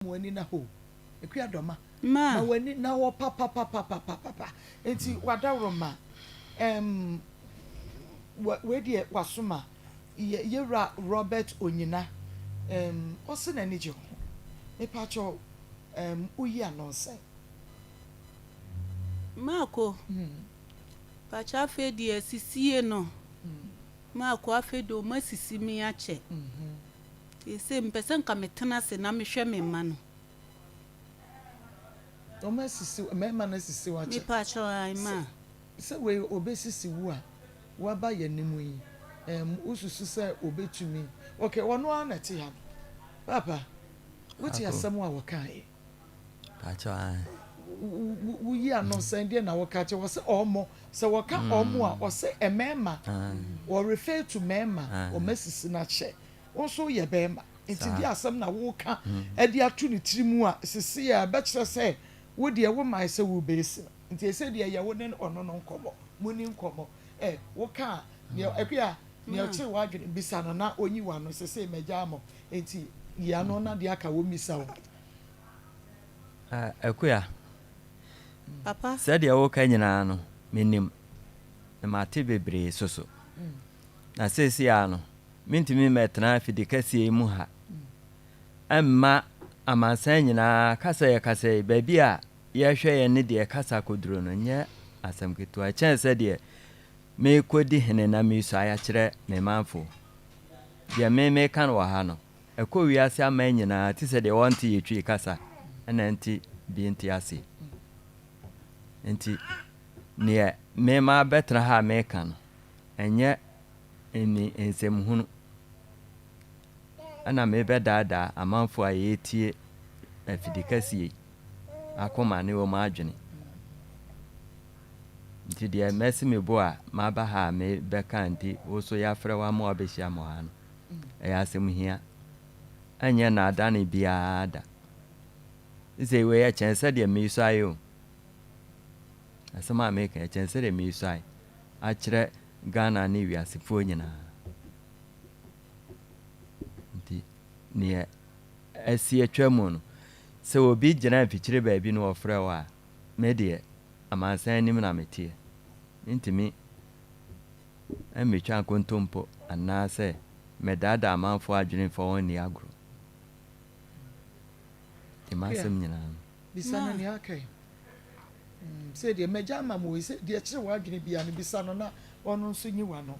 Ma w'ani nna hɔ o, Akua Dɔma. Ma. Ma w'ani nna hɔ papapapapapa. Enti w'adaworoma, ɛɛm, wei deɛ w'asoma, yɛ, Yɛwura Robert Onyina, ɛɛm, ɔse n'ani gye ho. Mepakyɛw, ɛɛm, woyi ano sɛn? Marko, pakyɛ afei deɛ sisie no, Marko afei deɛ ɔmo asisi me akyɛ. Seesei mepɛ sɛ nka metena ase na mehwɛ me mma no. Wɔn asisi mmarima no asisi wo akyɛ. Mepakyɛw ae ma. Sɛ wei obesisi wo a waba yɛn anim yi ɛɛm wosusu sɛ obetumi okay ɔno ara na ɛte ha no paapa wote asɛm a wɔkaeɛ. Pakyɛw ae. Woyi ano sɛn deɛ na wɔka kyɛ wɔsɛ ɔmo sɛ wɔka ɔmo a ɔsɛ mmarima wɔ refer to mmarima wɔn asisi no akyɛ. Wo nso woyɛ barima, enti deɛ asɛm na woreka de ato ne tiri mu a, seesei a ɛbɛkyerɛ sɛ wo deɛ womae sɛ worebɛsi no. Nti seesei deɛ yɛ wo ne ɔno no nkɔmmɔ, monni nkɔmmɔ. Ɛ, woka a, deɛ, Akua, deɛ ɔkyere w'adwene, bisa no na ɔnyi w'ano. Seesei magyaa mo, enti yi ano na deɛ aka wɔmmisa wo. Ɛ, Akua, Papa. sɛdeɛ woreka nyinaa no, menim, na mate bebree nso so. Na seesei ara no, Mentumi mmɛtena afidikɛseɛ yi mu ha mma amansan nyinaa kasa yɛ kasa yi, baabi a yɛrehwɛ yɛn ne deɛ kasa kɔduro no nyɛ asɛm ketewa. Ɛkyɛn sɛ deɛ merekɔdi hene na meresuae akyerɛ me manfoɔ. Deɛ me meka no wɔ ha no, ɛkɔ wiase aman nyinaa te sɛ deɛ wɔnte yɛ Twi kasa ɛna nte bi nte aseɛ. Nti neɛ me mabɛtena ha a meka no, ɛnyɛ nni nsɛmhunu na merebɛdaadaa amanfoɔ a yɛretie afidikɛseɛ yi akoma ne wɔn adwene. Nti deɛ masi me bo a maba ha a merebɛka nti wo so yɛafrɛ wo ama woabɛhyia me wɔ ha no, ɛyɛ asɛm hia. Ɛnyɛ nnaadane biara da. Sɛ wei ɛkyɛn sɛdeɛ meresuae o. Asɛm a meka ɛkyɛn sɛdeɛ meresuae akyerɛ Ghana ne wiasefoɔ nyinaa. Nti neɛ asi atwa mu no, sɛ obi gyina mfikyire baabi na ɔfrɛ wo a, me deɛ amansan anim na meteɛ. Mentumi mmetwa nkontompo anaasɛ mɛdaadaa amanfoɔ adwene mfa wɔn nni agorɔ. Nti m'asɛm nyinaa no. Bisa no nea aka yi. Mm, sɛ deɛ magya ama mo yi, sɛ deɛ ɛkyerɛ w'adwene biara no, bisa no na ɔno nso nyi w'ano.